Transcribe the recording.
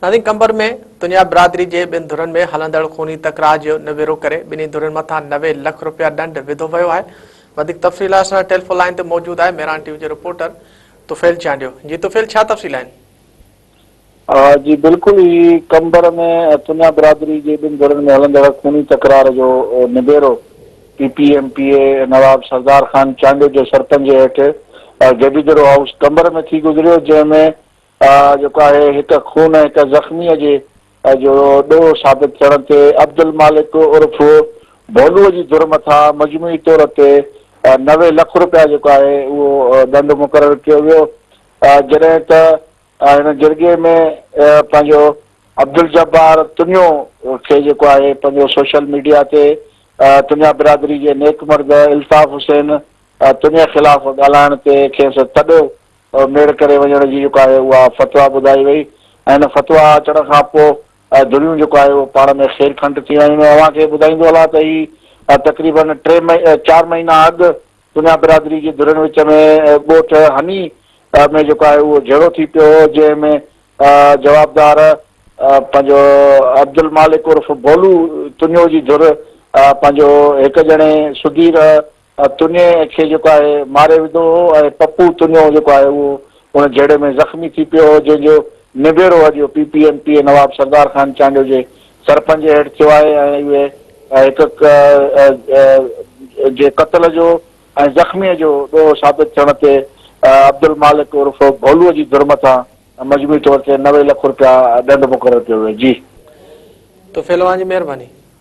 ناظرين قمبر ۾ تنيا برادري جي ٻن ڌرين ۾ هلندڙ خوني تڪرار جو نبيرو ڪري ٻنهي ڌرين مٿان 90 لک رپيا ڏنڊ وڌو ويو آهي. وڌيڪ تفصيل لاء اسان سان ٽيليفون لائين تي موجود آهي مهراڻ ٽي وي جو رپورٽر طفيل چانڊيو. جي طفيل ڇا تفصيل آهن؟ جي بلڪل هي قمبر ۾ تنيا برادري جي ٻن ڌرين ۾ هلندڙ خوني تڪرار جو نبيرو P P M P A Nawab Sardar Khan Chandio جي سرپنجي هيٺ گيبيدرو هائوس قمبر ۾ ٿي گذريو جنهن ۾ جيڪو آهي هڪ خون ۽ هڪ زخميء جي جو ڏوهه ثابت ٿيڻ تي عبدالمالڪ عرف ڀولوء جي ڌر مٿان مجموعي طور تي 90 لک رپيا جيڪو آهي اهو ڏنڊ مقرر ڪيو ويو جڏهن ته هن جرڳي ۾ پنهنجو عبدالجبار تنيو کي جيڪو آهي پنهنجو سوشل ميڊيا تي تنيا برادري جي نيڪ مرد الطاف حسين تنيي خلاف ڳالهائڻ تي کيس تڏو ميڙ ڪري وڃڻ جي جيڪو آهي اها فتويٰ ٻڌائي وئي ۽ ان فتويٰ اچڻ کان پوء ڌريون جيڪو آهي اهو پاڻ ۾ خير کنٽ ٿي ويون. اوهان کي ٻڌائيندو هلان ته هي تقريبن ٽي چار مهينا اڳ تنيا برادري جي ڌرين وچ ۾ ڳوٺ هني ۾ جيڪو آهي اهو جهيڙو ٿي پيو هو جنهن ۾ جوابدار پنهنجو عبدالمالڪ عرف ڀولو تنيو جي ڌر پنهنجو هڪ ڄڻي سڌير تنيي کي جيڪو آهي ماري وڌو هو ۽ پپو تنيو جيڪو آهي اهو ان جهيڙي ۾ زخمي ٿي پيو هو جنهن جو نبيرو اڄ P P M P A Nawab Sardar Khan Chandio جي سرپنجي هيٺ ٿيو آهي ۽ اهي هڪ جي قتل جو ۽ زخمي جو ڏوهه ثابت ٿيڻ تي عبدالمالڪ عرف ڀولو جي ڌر مٿان مجموعي طور تي 90 لک رپيا ڏنڊ مقرر ڪيو ويو. جي. طفيل اوهان جي مهرباني.